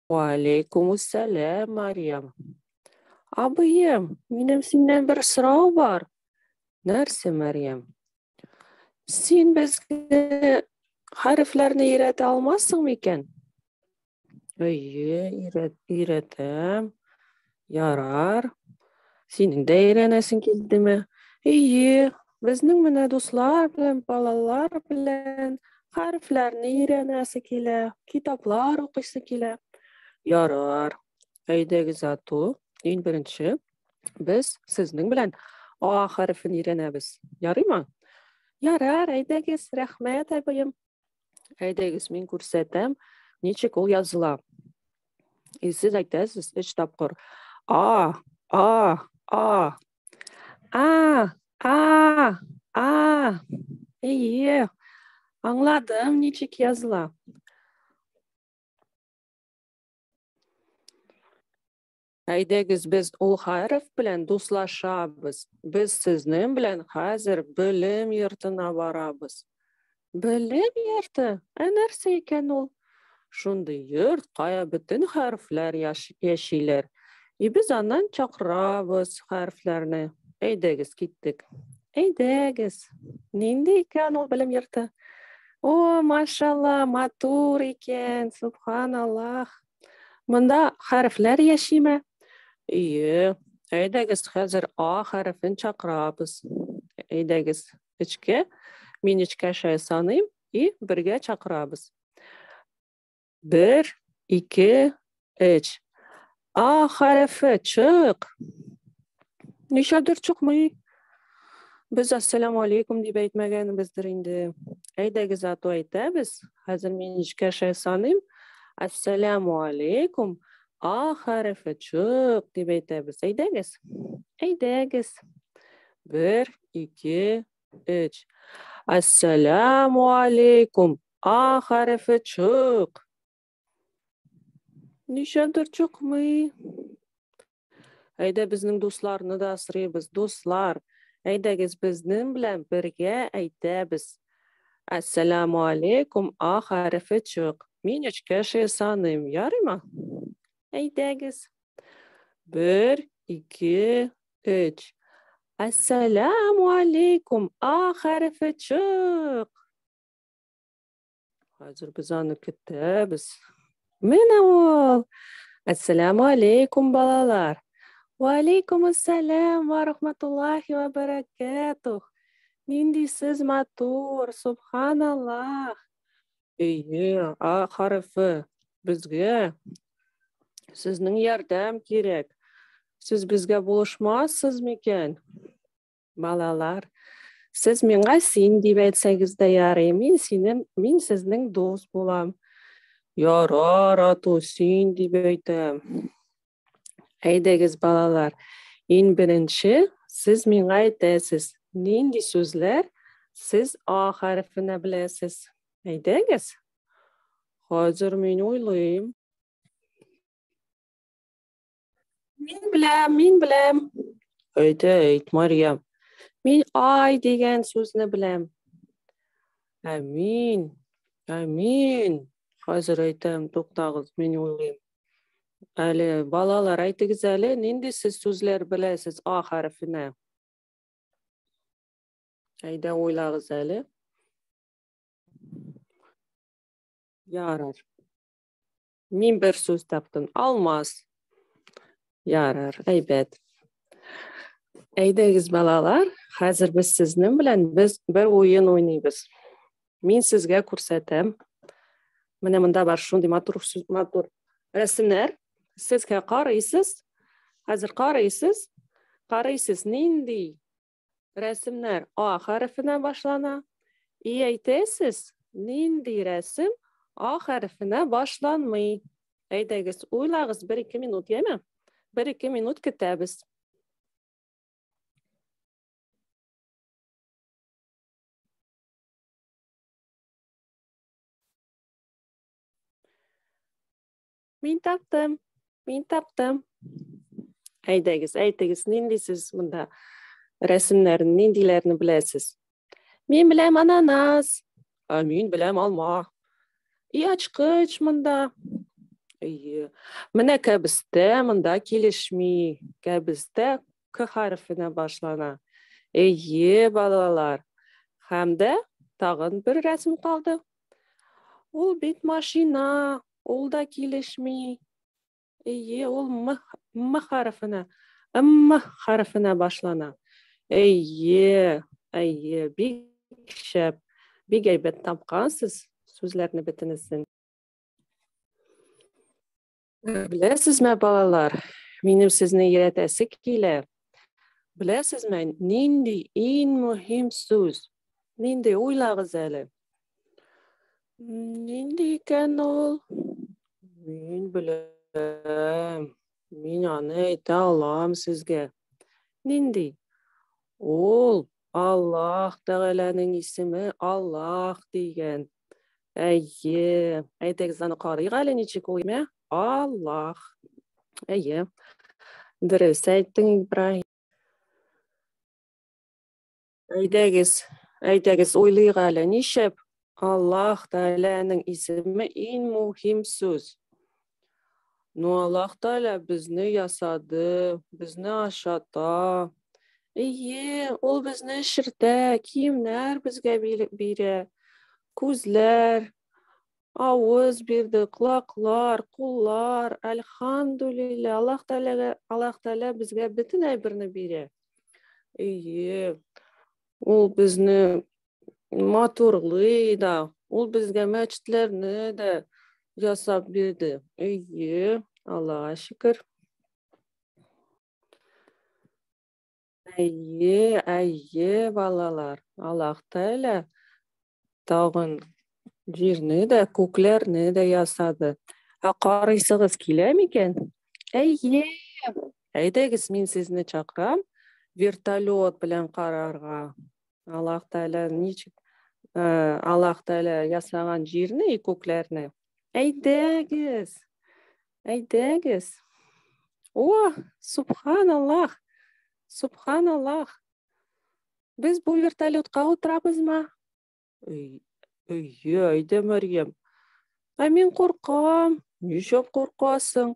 Валейкумуссәлам, Марьям. Абыем, минем синнән бер сорау бар. Нәрсә, Мәрьям? Син безгә хәрефләрне өйрәтә алмассың микән? Әйе, өйрәтәм. Ярар. Синең дә өйрәнәсең килдеме? Әйе, безнең менә дуслар белән, балалар белән хәрефләрне өйрәнәсе килә, китаплар укыйсы килә. Ярар. Әйдәгез ату. Иң беренче без сезнең белән А хәрефен өйрәнәбез. Ярыймы? Ярар, әйдәгез, рәхмәт, абыем. Әйдәгез, мин күрсәтәм, ничек ул языла. И сез әйтәсез өч тапкыр. А, А, А. А, А, А. Әйе, аңладым, ничек языла. Әйдәгез, без ул хәреф белән дуслашабыз. Без сезнең белән хәзер белем йортына барабыз. Белем йорты? Ә нәрсә икән ул? Шундый йорт, кая бөтен хәрефләр яшиләр. И без аннан чакырабыз хәрефләрне. Әйдәгез, киттек. Әйдәгез. Нинди икән ул белем йорты? О, машалла, матур икән, субханаллах. Монда хәрефләр яшиме? Ие. Әйдәгез, хәзер А хәрефен чакырабыз. Әйдәгез, эчкә. Мин эчкә шәй саныйм и бергә чакырабыз. Бер, ике, өч. А хәрефе чык. Нишләптер чыкмый. Без ассаламу алейкум дип әйтмәгәнбездер инде. Әйдәгез, ату әйтәбез. Хәзер мин ничкә шәй саныйм. Ассаламу алейкум. А хәрефе чык дип әйтәбез. Әйдәгез. Әйдәгез. Бер, ике, өч. Ассаламу алейкум. А хәрефе чык. Ничәдер чыкмый. Әйдә безнең дусларны да асрыйбыз. Дуслар, әйдәгез безнең белән бергә әйтәбез. Ассаламу алейкум, А хәрефе чык. Мин өчкә саныйм, ярыймы? Әйдәгез. Бер, ике, өч. Ассаламу алейкум, А хәрефе чык. Хәзер без аны көтәбез. Менә ул! Әссәламу алейкум, балалар! Ва алейкум ассалам ва рахматуллахи ва баракатух. Нинди сез матур, субханаллах. Әйе, А хәрефе безгә сезнең ярдәм кирәк. Сез безгә булышмассыз микән? Балалар, сез миңа син дип әйтсәгез дә ярый, мин синең, мин сезнең дус булам. Ярар, ату, син дип әйтәм. Әйдәгез, балалар, иң беренче сез миңа әйтәсез, нинди сүзләр сез А хәрефенә беләсез? Әйдәгез. Хәзер мин уйлыйм. Мин беләм, мин беләм. Әйтә, әйт, Марьям. Мин ай дигән сүзне беләм. Ә мин, ә мин. Хәзер әйтәм, туктагыз, мин уйлыйм. Әле, балалар, әйтегез әле, нинди сез сүзләр беләсез А хәрефенә? Әйдә уйлагыз әле. Ярар. Мин бер сүз таптым. Алмаз. Ярар, әйбәт. Әйдәгез, балалар, хәзер без сезнең белән без бер уен уйныйбыз. Мин сезгә күрсәтәм. Менә монда бар шундый матур матур рәсемнәр. Сезгә карыйсыз. Хәзер карыйсыз. Карыйсыз нинди рәсемнәр А хәрефенә башлана. И әйтәсез, нинди рәсем А хәрефенә башланмый. Әйдәгез, уйлагыз бер-ике минут, яме? Бер-ике минут көтәбез. Мин таптым, мин таптым. Әйдәгез, әйтегез, нинди сез монда рәсемнәрне, ниндиләрне беләсез? Мин беләм ананас. Ә мин беләм алма. И ачкыч монда. Әйе. Менә кәбестә монда килешми. Кәбестә К хәрефенә башлана. Әйе, балалар. Һәм дә тагын бер рәсем калды. Ул бит машина, ул да килешми. Әйе, ул М, М хәрефенә, М хәрефенә башлана. Әйе, әйе, бик шәп, бик әйбәт тапкансыз сүзләрне бөтенесен. Беләсезме, балалар, минем сезне өйрәтәсе килә. Беләсезме, нинди иң мөһим сүз? Нинди уйлагыз әле? Нинди икән ул? Мин беләм. Мин аны әйтә алам сезгә. Нинди? Ул Аллаһ Тәгаләнең исеме Аллаһ дигән. Әйе, әйдәгез аны карыйк әле ничек ул, мә? Аллаһ. Әйе. Дөрес әйттең, Ибраһим. Әйдәгез, әйдәгез уйлыйк әле, ничек Аллаһ Тәгаләнең исеме иң мөһим сүз. Ну, Аллаһ Тәгалә безне ясады, безне ашата. Әйе, ул безне эчертә, киемнәр безгә бирә, күзләр, авыз бирде, колаклар, куллар. Әлхәмдүлилләһ, Аллаһ Тәгаләгә, Аллаһ Тәгалә безгә бөтен әйберне бирә. Әйе, ул безне матурлый да, ул безгә мәчетләрне дә ясап бирде. Әйе, Аллаһка шөкер. Әйе, әйе, балалар. Аллаһ Тәгалә тагын җирне дә, күкләрне дә ясады. Ә карыйсыгыз килә микән? Әйе. Әйдәгез, мин сезне чакырам вертолет белән карарга. Аллаһ Тәгалә ничек Аллаһ Тәгалә ясаган җирне и күкләрне. Әйдәгез. Әйдәгез. О, субханаллах. Субханаллах. Без бу вертолетка утырабызмы? Әйе, әйдә, Мәрьям. Ә мин куркам. Нишләп куркасың?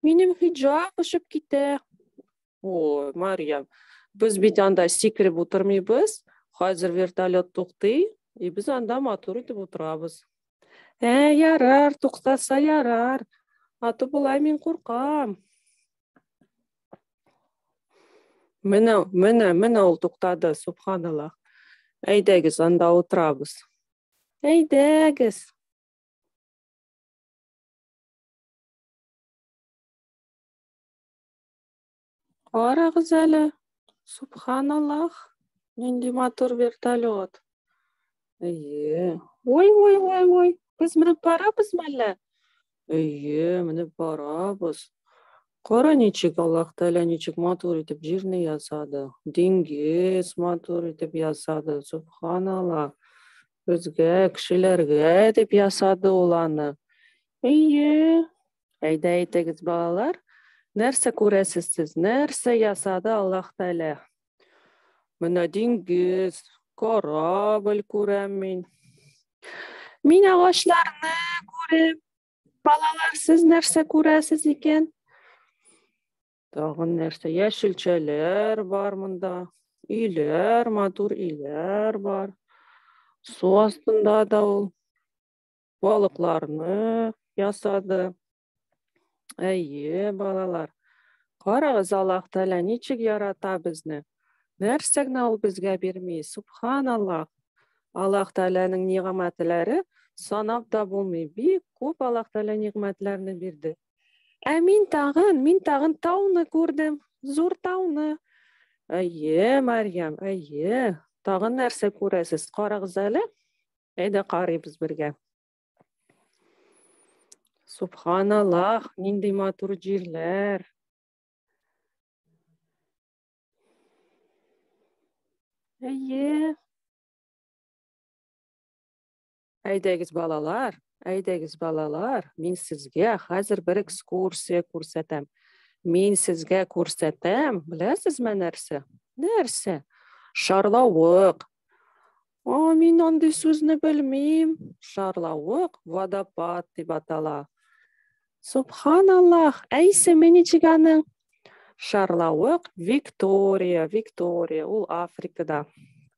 Минем хиджаб очып китә. Ой, Марьям, без бит анда сикереп утырмыйбыз. Хәзер вертолет туктый, и без анда матур итеп утырабыз. Ә, ярар, туктаса ярар. А то болай мин куркам. Менә, менә, менә ул туктады, субханаллах. Әйдәгез, анда утырабыз. Әйдәгез. Карагыз әле, субханаллах, нинди матур вертолет. Әйе. Ой, ой, ой, ой, без менеп барабыз мәллә? Әйе, менеп барабыз. Кара ничек Аллаһ Тәгалә ничек матур итеп җирне ясады. Диңгез матур итеп ясады. Субханаллах. Безгә, кешеләргә дип ясады ул аны. Әйе. Әйдә әйтегез, балалар, нәрсә күрәсез сез? Нәрсә ясады Аллаһ Тәгалә? Менә диңгез, корабль күрәм мин. Мин агачларны күрәм. Балалар, сез нәрсә күрәсез икән? Тагын нәрсә? Яшелчәләр бар монда. Өйләр, матур өйләр бар. Су астында да ул. Балыкларны ясады. Әйе, балалар. Карагыз, Аллаһ Тәгалә ничек ярата безне. Нәрсә генә ул безгә бирми. Субханаллаһ. Аллаһ Тәгаләнең нигъмәтләре санап та булмый. Бик күп Аллаһ Тәгалә нигъмәтләрне бирде. Ә мин тагын, мин тагын тауны күрдем. Зур тауны. Әйе, Мәрьям, әйе. Тагын нәрсә күрәсез? Карагыз әле. Әйдә карыйбыз бергә. Субханаллах, нинди матур җирләр. Әйе. Әйдәгез, балалар, әйдәгез, балалар, мин сезгә хәзер бер экскурсия күрсәтәм. Мин сезгә күрсәтәм, беләсезме нәрсә? Нәрсә? Шарлавык, О, мин андый сүзне белмим. Шарлавык водопад дип атала. Субханаллах, ә исеме ничек аның? Шарлавык Виктория, Виктория, ул Африкада.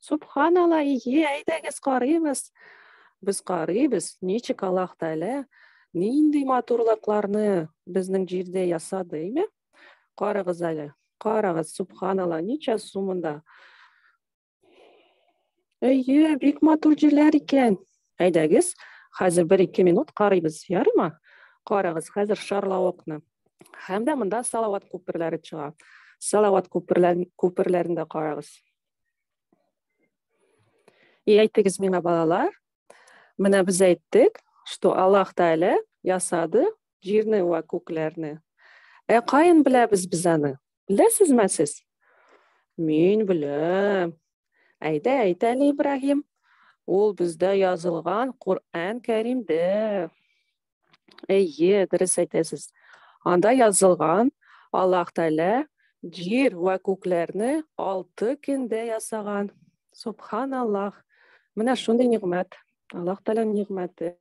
Субханалла, ие, әйдәгез карыйбыз. Без карыйбыз, ничек Аллаһ Тәгалә нинди матурлыкларны безнең җирдә ясады, әйме? Карагыз әле, карагыз, субханалла, ничә су монда. Әйе, бик матур җирләр икән. Әйдәгез, хәзер бер-ике минут карыйбыз, ярыймы? Карагыз, хәзер шарлавыкны. Һәм дә монда салават күперләре чыга. Салават күперләрен дә карагыз. И әйтегез миңа, балалар, менә без әйттек, что Аллаһ Тәгалә ясады җирне вә күкләрне. Ә каян беләбез без аны? Беләсезме сез? Мин беләм. Әйдә, әйт әле, Ибраһим. Ул бездә язылган Коръән Кәримдә. Әйе, дөрес әйтәсез. Анда язылган Аллаһ Тәгалә җир вә күкләрне 6 көндә ясаган. Субханаллаһ. Менә шундый нигъмәт. Аллаһ Тәгаләнең нигъмәте.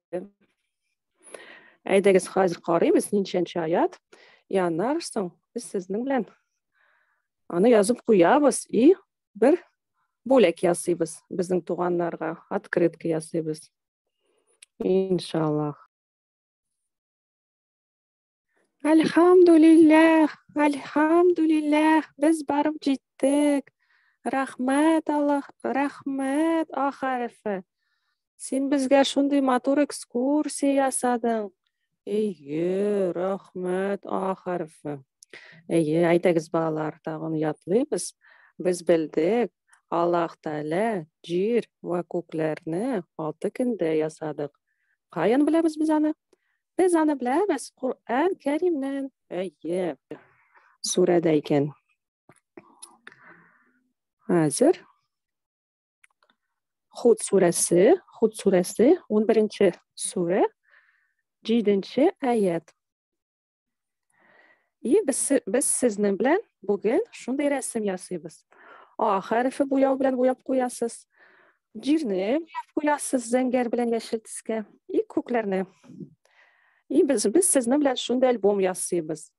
Әйдәгез, хәзер карыйбыз ничәнче аят. И аннан соң без сезнең белән аны язып куябыз и бер бүләк ясыйбыз безнең туганнарга, открытка ясыйбыз. Иншаллах. Альхамдулиллах, альхамдулиллах, без барып җиттек. Рәхмәт, Аллаһ, рәхмәт, А хәрефе. Син безгә шундый матур экскурсия ясадың. Әйе, рәхмәт, А хәрефе. Әйе, әйдәгез, балалар, тагын ятлыйбыз. Без белдек, Аллаһ Тәгалә җир вә күкләрне 6 көндә ясадык. Каян беләбез без аны? Без аны беләбез Коръән Кәримнән. Әйе, сүрәдә икән. Хәзер Худ сүрәсе, Худ сүрәсе, 11 сүрә, 7 аят. И без сезнең белән бүген шундый рәсем ясыйбыз. А хәрефе буяу белән буяп куясыз. Җирне буяп куясыз зәңгәр белән яшел төскә. И күкләрне. И без сезнең белән шундый альбом ясыйбыз.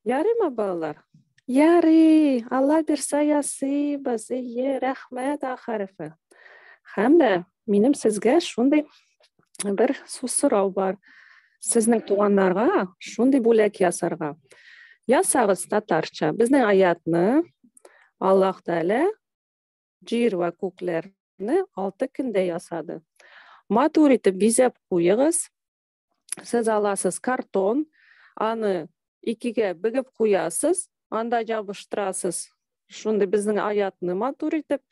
Ярыймы, балалар? Ярый, Алла бирсә ясыйбыз. Әйе, рәхмәт А хәрефе. Һәм дә минем сезгә шундый бер сорау бар. Сезнең туганнарга шундый бүләк ясарга. Ясагыз татарча. Безнең аятны Аллаһ Тәгалә җир вә күкләрне 6 көндә ясады. Матур итеп бизәп куегыз. Сез аласыз картон, аны икегә бөгеп куясыз, анда ябыштырасыз. Шундый безнең аятны матур итеп,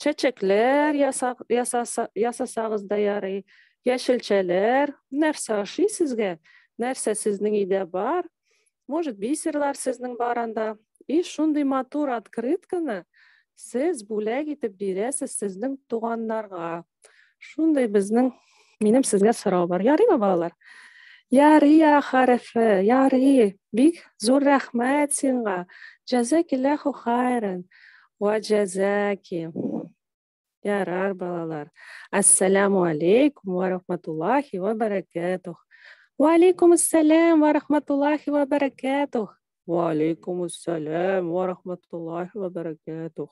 чәчәкләр ясасагыз да ярый, яшелчәләр, нәрсә ошый сезгә, нәрсә сезнең өйдә бар, может, бисерлар сезнең бар анда. И шундый матур открытканы сез бүләк итеп бирәсез сезнең туганнарга. Шундый безнең, минем сезгә сорау бар. Ярыймы, балалар? Ярый, я хәрефе, ярый. Бик зур рәхмәт сиңа. Җәзәкилләһу хайран. Ва җәзәки. Ярар, балалар. Ассаламу алейкум ва рахматуллахи ва баракатух. Ва алейкум ассалам ва рахматуллахи ва баракатух. Ва алейкум ассалам ва рахматуллахи ва баракатух.